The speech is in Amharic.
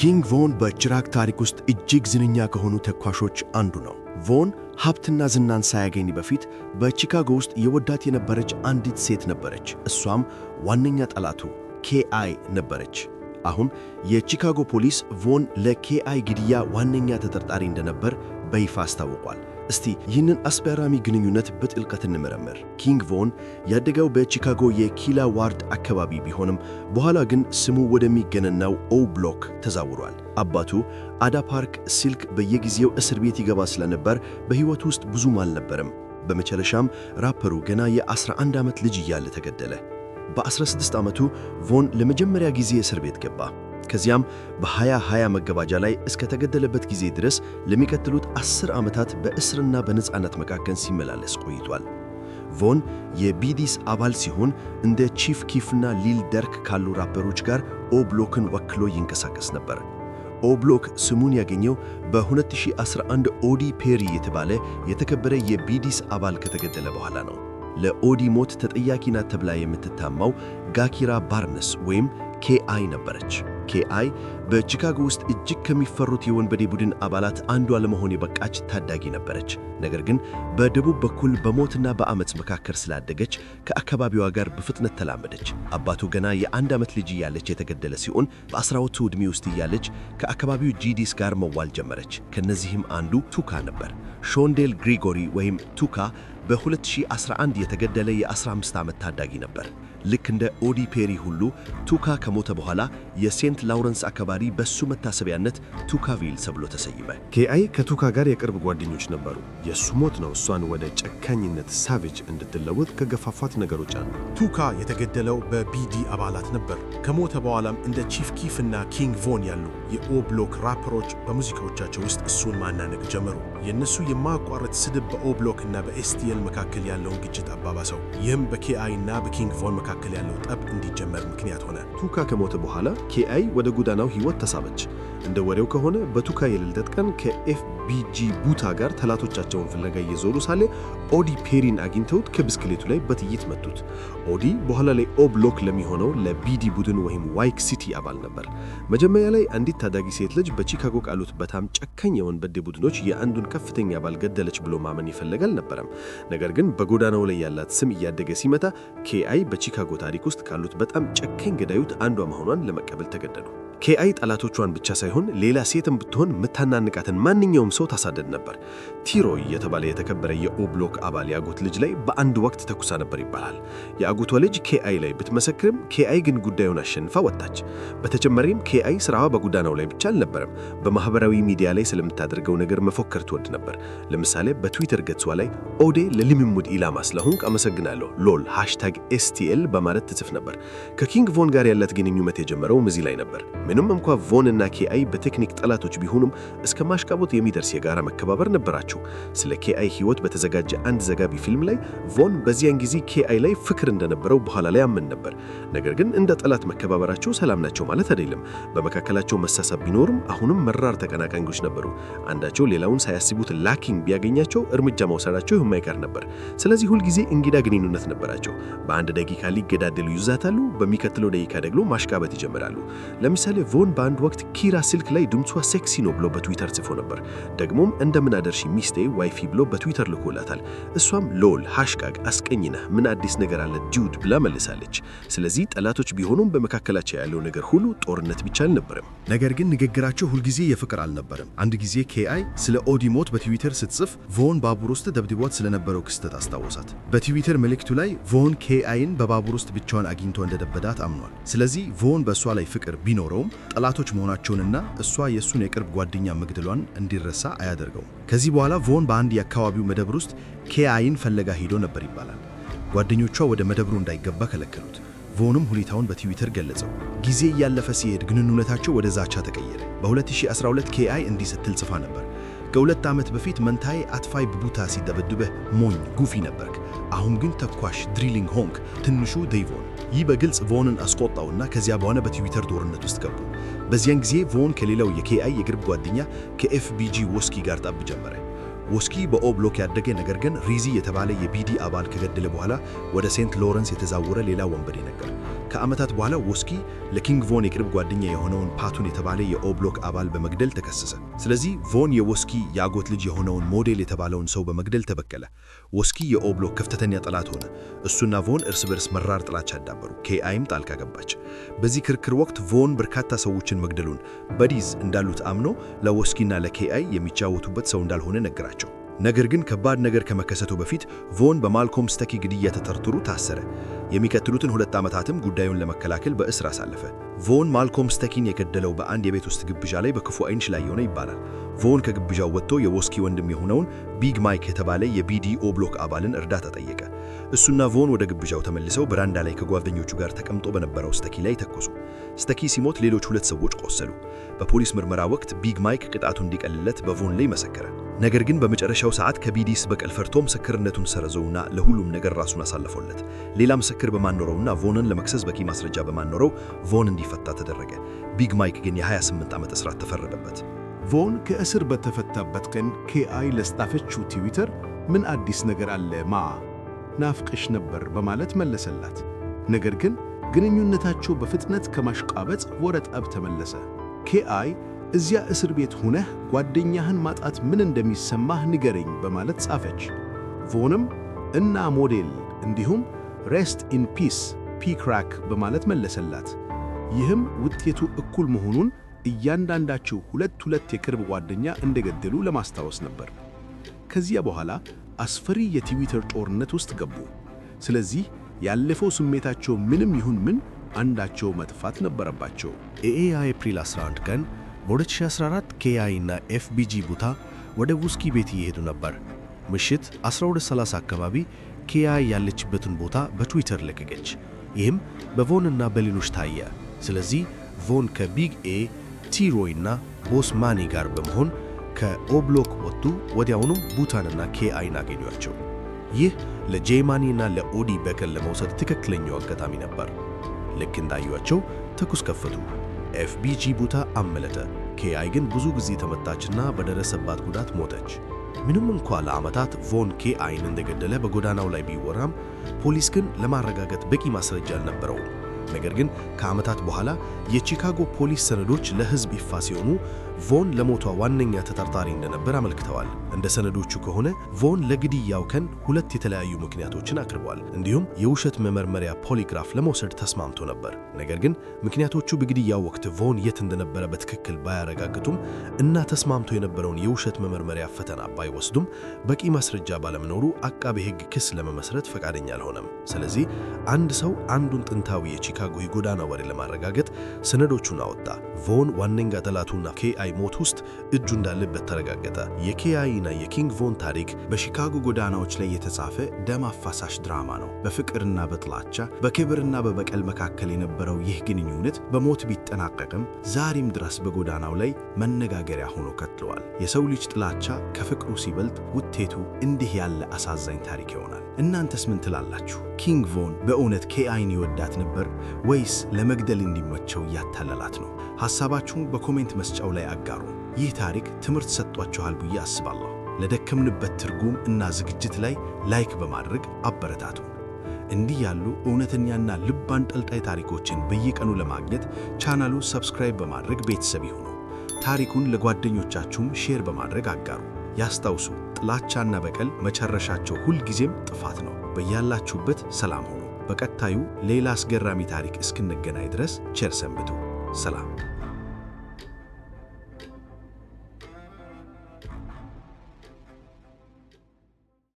ኪንግ ቮን በጭራቅ ታሪክ ውስጥ እጅግ ዝነኛ ከሆኑ ተኳሾች አንዱ ነው። ቮን ሀብትና ዝናን ሳያገኝ በፊት በቺካጎ ውስጥ የወዳት የነበረች አንዲት ሴት ነበረች። እሷም ዋነኛ ጠላቱ ኬአይ ነበረች። አሁን የቺካጎ ፖሊስ ቮን ለኬአይ ግድያ ዋነኛ ተጠርጣሪ እንደነበር በይፋ አስታውቋል። እስቲ ይህንን አስገራሚ ግንኙነት በጥልቀት እንመረምር። ኪንግ ቮን ያደገው በቺካጎ የኪላ ዋርድ አካባቢ ቢሆንም በኋላ ግን ስሙ ወደሚገነናው ኦ ብሎክ ተዛውሯል። አባቱ አዳ ፓርክ ሲልክ በየጊዜው እስር ቤት ይገባ ስለነበር በሕይወቱ ውስጥ ብዙም አልነበረም። በመጨረሻም ራፐሩ ገና የ11 ዓመት ልጅ እያለ ተገደለ። በ16 ዓመቱ ቮን ለመጀመሪያ ጊዜ እስር ቤት ገባ። ከዚያም በ2020 መገባደጃ ላይ እስከተገደለበት ጊዜ ድረስ ለሚቀጥሉት 10 ዓመታት በእስርና በነፃነት መካከል ሲመላለስ ቆይቷል። ቮን የቢዲስ አባል ሲሆን እንደ ቺፍ ኪፍና ሊል ደርክ ካሉ ራፐሮች ጋር ኦ ብሎክን ወክሎ ይንቀሳቀስ ነበር። ኦ ብሎክ ስሙን ያገኘው በ2011 ኦዲ ፔሪ የተባለ የተከበረ የቢዲስ አባል ከተገደለ በኋላ ነው። ለኦዲ ሞት ተጠያቂ ናት ተብላ የምትታማው ጋኪራ ባርነስ ወይም ኬአይ ነበረች። ኬአይ በቺካጎ ውስጥ እጅግ ከሚፈሩት የወንበዴ ቡድን አባላት አንዷ ለመሆን የበቃች ታዳጊ ነበረች። ነገር ግን በደቡብ በኩል በሞትና በአመፅ መካከል ስላደገች ከአካባቢዋ ጋር በፍጥነት ተላመደች። አባቱ ገና የ1 ዓመት ልጅ እያለች የተገደለ ሲሆን፣ በ10ዎቹ ዕድሜ ውስጥ እያለች ከአካባቢው ጂዲስ ጋር መዋል ጀመረች። ከነዚህም አንዱ ቱካ ነበር። ሾንዴል ግሪጎሪ ወይም ቱካ በ2011 የተገደለ የ15 ዓመት ታዳጊ ነበር። ልክ እንደ ኦዲ ፔሪ ሁሉ ቱካ ከሞተ በኋላ የሴንት ላውረንስ አካባቢ በሱ መታሰቢያነት ቱካቪል ተብሎ ተሰየመ። ኬአይ ከቱካ ጋር የቅርብ ጓደኞች ነበሩ። የእሱ ሞት ነው እሷን ወደ ጨካኝነት savage እንድትለወጥ ከገፋፏት ነገሮች አንዱ። ቱካ የተገደለው በቢዲ አባላት ነበር። ከሞተ በኋላም እንደ ቺፍ ኪፍ እና ኪንግ ቮን ያሉ የኦ ብሎክ ራፐሮች በሙዚቃዎቻቸው ውስጥ እሱን ማናነቅ ጀመሩ። የእነሱ የማያቋርጥ ስድብ በኦ ብሎክ እና በኤስቲኤል መካከል ያለውን ግጭት አባባሰው። ይህም በኬአይ እና በኪንግ ቮን መካከል ያለው ጠብ እንዲጀመር ምክንያት ሆነ። ቱካ ከሞተ በኋላ ኬአይ ወደ ጎዳናው ሕይወት ተሳበች። እንደ ወሬው ከሆነ በቱካ የልደት ቀን ከኤፍቢጂ ቡታ ጋር ጠላቶቻቸውን ፍለጋ እየዞሩ ሳለ ኦዲ ፔሪን አግኝተውት ከብስክሌቱ ላይ በጥይት መቱት። ኦዲ በኋላ ላይ ኦ ብሎክ ለሚሆነው ለቢዲ ቡድን ወይም ዋይክ ሲቲ አባል ነበር። መጀመሪያ ላይ አንዲት ታዳጊ ሴት ልጅ በቺካጎ ካሉት በጣም ጨካኝ የወንበዴ ቡድኖች የአንዱን ከፍተኛ አባል ገደለች ብሎ ማመን የፈለገ አልነበረም። ነገር ግን በጎዳናው ላይ ያላት ስም እያደገ ሲመጣ ኬአይ በቺካጎ ታሪክ ውስጥ ካሉት በጣም ጨካኝ ገዳዮች አንዷ መሆኗን ለመቀበል ተገደዱ። ኬአይ ጠላቶቿን ብቻ ሳይሆን ሌላ ሴትም ብትሆን ምታናንቃትን ማንኛውም ሰው ታሳደድ ነበር። ቲሮይ የተባለ የተከበረ የኦ ብሎክ አባል የአጎት ልጅ ላይ በአንድ ወቅት ተኩሳ ነበር ይባላል። የአጎቷ ልጅ ኬአይ ላይ ብትመሰክርም ኬአይ ግን ጉዳዩን አሸንፋ ወጣች። በተጨማሪም ኬአይ ስራዋ በጎዳናው ላይ ብቻ አልነበረም። በማህበራዊ ሚዲያ ላይ ስለምታደርገው ነገር መፎከር ትወድ ነበር። ለምሳሌ በትዊተር ገጿ ላይ "ኦዴ፣ ለልምምድ ኢላማ ስለሆንክ አመሰግናለሁ፣ lol #STL" በማለት ትጽፍ ነበር። ከኪንግ ቮን ጋር ያላት ግንኙነት የጀመረውም እዚህ ላይ ነበር። ምንም እንኳ ቮን እና ኬአይ በቴክኒክ ጠላቶች ቢሆኑም እስከ ማሽቃበጥ የሚደርስ የጋራ መከባበር ነበራቸው። ስለ ኬአይ ሕይወት በተዘጋጀ አንድ ዘጋቢ ፊልም ላይ ቮን በዚያን ጊዜ ኬአይ ላይ ፍቅር እንደነበረው በኋላ ላይ አምን ነበር። ነገር ግን እንደ ጠላት መከባበራቸው ሰላም ናቸው ማለት አይደለም። በመካከላቸው መሳሳብ ቢኖርም አሁንም መራር ተቀናቃኞች ነበሩ። አንዳቸው ሌላውን ሳያስቡት lacking ቢያገኛቸው እርምጃ መውሰዳቸው የማይቀር ነበር። ስለዚህ ሁልጊዜ እንግዳ ግንኙነት ነበራቸው። በአንድ ደቂቃ ሊገዳደሉ ይዛታሉ፣ በሚቀጥለው ደቂቃ ደግሞ ማሽቃበጥ ይጀምራሉ። ለምሳሌ ቮን በአንድ ወቅት ኪራ ሲልክ ላይ ድምጿ ሴክሲ ነው ብሎ በትዊተር ጽፎ ነበር። ደግሞም "እንደምን አደርሽ ሚስቴ wifey" ብሎ በትዊተር ልኮላታል። እሷም "lol #አስቀኝ ነህ፣ ምን አዲስ ነገር አለ dude" ብላ መልሳለች። ስለዚህ ጠላቶች ቢሆኑም በመካከላቸው ያለው ነገር ሁሉ ጦርነት ብቻ አልነበረም። ነገር ግን ንግግራቸው ሁልጊዜ የፍቅር አልነበረም። አንድ ጊዜ ኬአይ ስለ ኦዲ ሞት በትዊተር ስትጽፍ ቮን ባቡር ውስጥ ደብድቧት ስለነበረው ክስተት አስታወሳት። በትዊተር መልእክቱ ላይ ቮን ኬአይን በባቡር ውስጥ ብቻዋን አግኝቶ እንደደበደባት አምኗል። ስለዚህ ቮን በእሷ ላይ ፍቅር ቢኖረውም ጠላቶች መሆናቸውንና እሷ የእሱን የቅርብ ጓደኛ መግደሏን እንዲረሳ አያደርገውም። ከዚህ በኋላ ቮን በአንድ የአካባቢው መደብር ውስጥ ኬአይን ፍለጋ ሄዶ ነበር ይባላል። ጓደኞቿ ወደ መደብሩ እንዳይገባ ከለከሉት። ቮንም ሁኔታውን በትዊተር ገለጸው። ጊዜ እያለፈ ሲሄድ ግንኙነታቸው ወደ ዛቻ ተቀየረ። በ2012 ኬአይ እንዲህ ስትል ጽፋ ነበር። "ከ2 ዓመት በፊት መንታዬ አጥፋይ ብቡታ ሲደበድብህ ሞኝ goofy ነበርክ። አሁን ግን ተኳሽ drilling ሆንክ፣ ትንሹ ዴይቮን።" ይህ በግልጽ ቮንን አስቆጣውና ከዚያ በኋላ በትዊተር ጦርነት ውስጥ ገቡ። በዚያን ጊዜ ቮን ከሌላው የኬአይ የቅርብ ጓደኛ ከኤፍቢጂ ወስኪ ጋር ጠብ ጀመረ። ዎስኪ በኦ ብሎክ ያደገ ነገር ግን ሪዚ የተባለ የቢዲ አባል ከገደለ በኋላ ወደ ሴንት ሎረንስ የተዛወረ ሌላ ወንበዴ ነበር። ከዓመታት በኋላ ዎስኪ ለኪንግ ቮን የቅርብ ጓደኛ የሆነውን ፓቱን የተባለ የኦ ብሎክ አባል በመግደል ተከሰሰ። ስለዚህ ቮን የዎስኪ የአጎት ልጅ የሆነውን ሞዴል የተባለውን ሰው በመግደል ተበቀለ። ዎስኪ የኦ ብሎክ ከፍተኛ ጠላት ሆነ። እሱና ቮን እርስ በርስ መራር ጥላቻ አዳበሩ። ኬአይም ጣልቃ ገባች። በዚህ ክርክር ወቅት ቮን በርካታ ሰዎችን መግደሉን buddies እንዳሉት አምኖ ለዎስኪና ለኬአይ የሚጫወቱበት ሰው እንዳልሆነ ነገራቸው። ነገር ግን ከባድ ነገር ከመከሰቱ በፊት ቮን በማልኮም ስተኪ ግድያ ተጠርጥሮ ታሰረ። የሚቀጥሉትን 2 ዓመታትም ጉዳዩን ለመከላከል በእስር አሳለፈ። ቮን ማልኮም ስተኪን የገደለው በአንድ የቤት ውስጥ ግብዣ ላይ በክፉ ዓይን ስላየው ነው ይባላል። ቮን ከግብዣው ወጥቶ የዎስኪ ወንድም የሆነውን ቢግ ማይክ የተባለ የቢዲ ኦ ብሎክ አባልን እርዳታ ጠየቀ። እሱና ቮን ወደ ግብዣው ተመልሰው በራንዳ ላይ ከጓደኞቹ ጋር ተቀምጦ በነበረው ስተኪ ላይ ተኮሱ። ስተኪ ሲሞት ሌሎች ሁለት ሰዎች ቆሰሉ። በፖሊስ ምርመራ ወቅት ቢግ ማይክ ቅጣቱ እንዲቀልለት በቮን ላይ መሰከረ። ነገር ግን በመጨረሻው ሰዓት ከቢዲስ በቀል ፈርቶ ምስክርነቱን ሰረዘውና ለሁሉም ነገር ራሱን አሳለፈለት። ሌላ ምስክር በማይኖረውና ቮንን ለመክሰስ በቂ ማስረጃ በማይኖረው ቮን እንዲፈታ ተደረገ። ቢግ ማይክ ግን የ28 ዓመት እስራት ተፈረደበት። ቮን ከእስር በተፈታበት ቀን ኬአይ ለጻፈችው ትዊተር "ምን አዲስ ነገር አለ ማ? ናፍቄሽ ነበር" በማለት መለሰላት። ነገር ግን ግንኙነታቸው በፍጥነት ከማሽቃበጥ ወደ ጠብ ተመለሰ። ኬአይ "እዚያ እስር ቤት ሆነህ ጓደኛህን ማጣት ምን እንደሚሰማህ ንገረኝ" በማለት ጻፈች። ቮንም "እና ሞዴል እንዲሁም rest in peace P-Crack" በማለት መለሰላት። ይህም ውጤቱ እኩል መሆኑን፣ እያንዳንዳቸው ሁለት ሁለት የቅርብ ጓደኛ እንደገደሉ ለማስታወስ ነበር። ከዚያ በኋላ አስፈሪ የትዊተር ጦርነት ውስጥ ገቡ። ስለዚህ ያለፈው ስሜታቸው ምንም ይሁን ምን አንዳቸው መጥፋት ነበረባቸው። ኤኤ ኤፕሪል 11 ቀን በ2014 ኬአይ እና ኤፍቢጂ ቡታ ወደ ውስኪ ቤት እየሄዱ ነበር። ምሽት 12:30 አካባቢ ኬአይ ያለችበትን ቦታ በትዊተር ለቀቀች። ይህም በቮን እና በሌሎች ታየ። ስለዚህ ቮን ከቢግ ኤ፣ ቲሮይ እና ቦስ ማኒ ጋር በመሆን ከኦብሎክ ወጡ። ወዲያውኑም ቡታንና ኬአይን አገኟቸው። ይህ ለጄማኒ እና ለኦዲ በቀል ለመውሰድ ትክክለኛው አጋጣሚ ነበር። ልክ እንዳዩአቸው ተኩስ ከፈቱ። ኤፍቢጂ ቡታ አመለጠ። ኬአይ ግን ብዙ ጊዜ ተመታችና በደረሰባት ጉዳት ሞተች። ምንም እንኳ ለዓመታት ቮን ኬአይን እንደገደለ በጎዳናው ላይ ቢወራም፣ ፖሊስ ግን ለማረጋገጥ በቂ ማስረጃ አልነበረውም። ነገር ግን ከዓመታት በኋላ የቺካጎ ፖሊስ ሰነዶች ለሕዝብ ይፋ ሲሆኑ ቮን ለሞቷ ዋነኛ ተጠርጣሪ እንደነበር አመልክተዋል። እንደ ሰነዶቹ ከሆነ ቮን ለግድያው ቀን ሁለት የተለያዩ ምክንያቶችን አቅርቧል። እንዲሁም የውሸት መመርመሪያ polygraph ለመውሰድ ተስማምቶ ነበር። ነገር ግን ምክንያቶቹ በግድያው ወቅት ቮን የት እንደነበረ በትክክል ባያረጋግጡም እና ተስማምቶ የነበረውን የውሸት መመርመሪያ ፈተና ባይወስዱም፣ በቂ ማስረጃ ባለመኖሩ አቃቤ ሕግ ክስ ለመመስረት ፈቃደኛ አልሆነም። ስለዚህ አንድ ሰው አንዱን ጥንታዊ የቺካጎ የጎዳና ወሬ ለማረጋገጥ ሰነዶቹን አወጣ። ቮን ዋነኛ ጠላቱና ኬአይ ሞት ውስጥ እጁ እንዳለበት ተረጋገጠ። የኬአይ እና የኪንግ ቮን ታሪክ በሺካጎ ጎዳናዎች ላይ የተጻፈ ደም አፋሳሽ ድራማ ነው። በፍቅርና በጥላቻ፣ በክብርና በበቀል መካከል የነበረው ይህ ግንኙነት በሞት ቢጠናቀቅም ዛሬም ድረስ በጎዳናው ላይ መነጋገሪያ ሆኖ ቀጥሏል። የሰው ልጅ ጥላቻ ከፍቅሩ ሲበልጥ ውጤቱ እንዲህ ያለ አሳዛኝ ታሪክ ይሆናል። እናንተስ ምን ትላላችሁ? ኪንግ ቮን በእውነት ኬአይን ይወዳት ነበር ወይስ ለመግደል እንዲመቸው እያታለላት ነው? ሐሳባችሁን በ comment መስጫው ላይ አጋሩ። ይህ ታሪክ ትምህርት ሰጥቷችኋል ብዬ አስባለሁ። ለደከምንበት ትርጉም እና ዝግጅት ላይ like በማድረግ አበረታቱን። እንዲህ ያሉ እውነተኛና ልብ አንጠልጣይ ታሪኮችን በየቀኑ ለማግኘት ቻናሉ subscribe በማድረግ ቤተሰብ ይሁኑ። ታሪኩን ለጓደኞቻችሁም share በማድረግ አጋሩ። ያስታውሱ፣ ጥላቻና በቀል መጨረሻቸው ሁልጊዜም ጥፋት ነው። በያላችሁበት ሰላም ሁኑ። በቀጣዩ ሌላ አስገራሚ ታሪክ እስክንገናኝ ድረስ ቸር ሰንብቱ። ሰላም።